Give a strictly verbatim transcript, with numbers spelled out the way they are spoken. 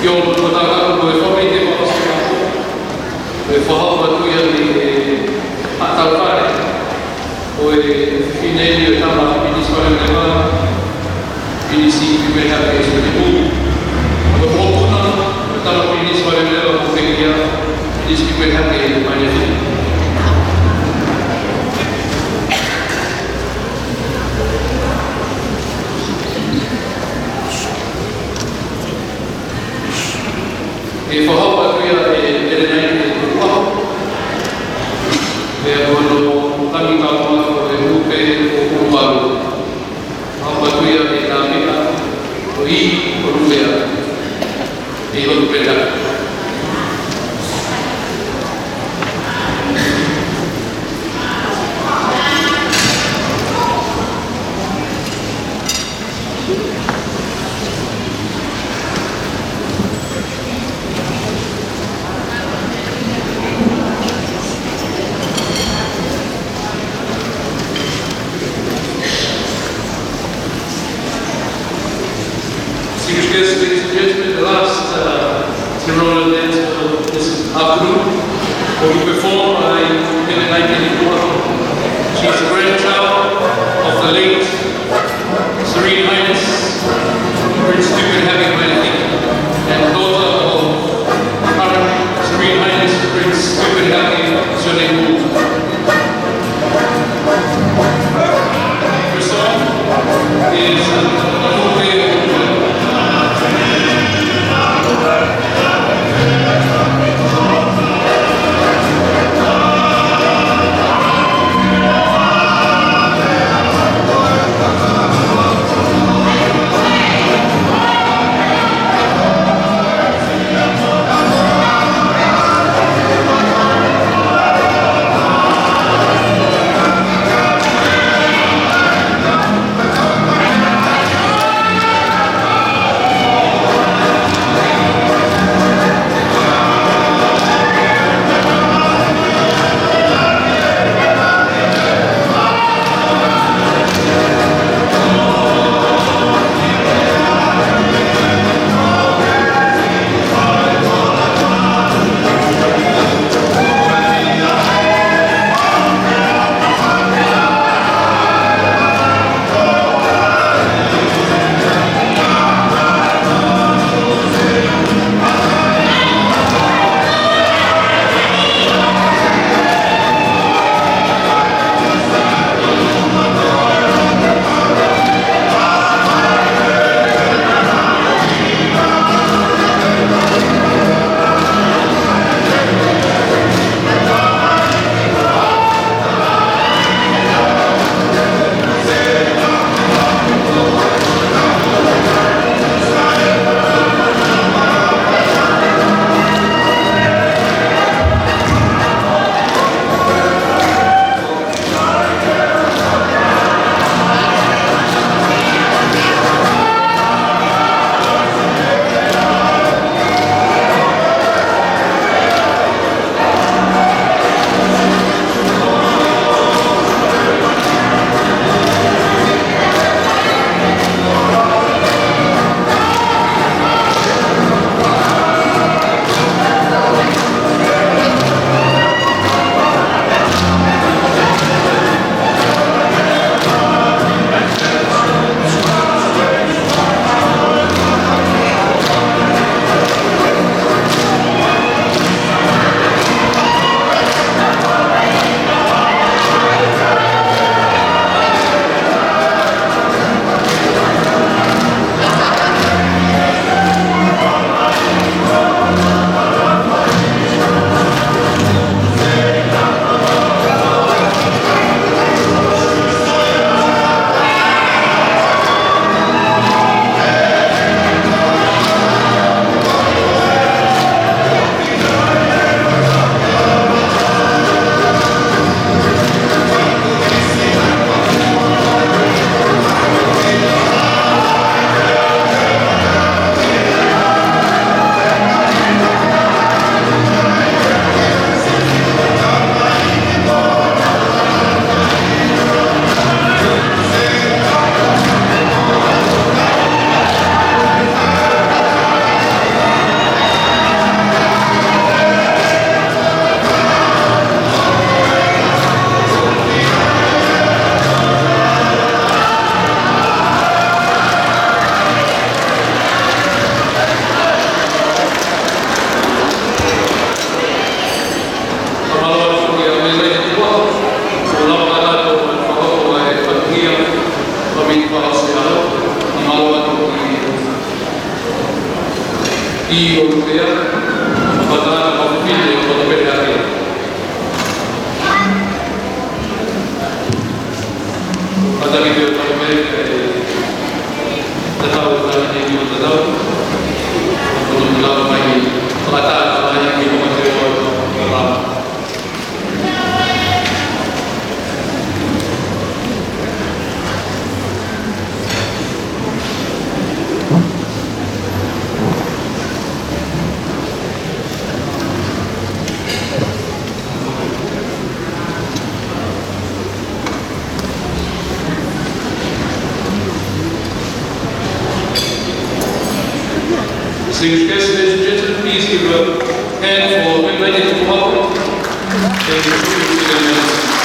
Ki hono tangata ko e fāmili ke maʻu ʻa e fakahoko atu ia ʻi he haʻa taufale ʻo e fefine ni ʻo e tama Pilinisi Valevaleva, Pilinisi Piupeihake Sione Mū. Ko e fokoutua ʻo e tama Pilinisi Valevaleva ko Pekia, Pilinisi Piupeihake Mailefi. ʻE fakahoko atu ia ʻe Pelenaite Tukuʻaho, pea ko hono lami kaunga ko e upe ʻo Uluvalu. Fakahoko atu ia ʻe Tāmeka ʻo ʻi ʻo Luvea, ʻi Lotupela. Distinguished guests, ladies and gentlemen, the last, uh, ceremonial dance for this afternoon will be performed by Pelenaite Tukuʻaho. She is the grandchild of the late Serene Highness Prince Tupou Hake Mailefi and daughter of current Serene Highness Prince Tupou Hake Sione Mū. The song is, uh, ʻi ʻOlupea, Pātana Mafifine ʻo Kotopele Hake. Kātaki pē ʻo Kotopele, ʻe tatau ʻa e taimi ʻo tatau. Ko e tupulava mai, fakatata mai ki he mate o Lama. Distinguished guests, ladies and gentlemen, please give a hand for Reverend Tukumapu. Thank you.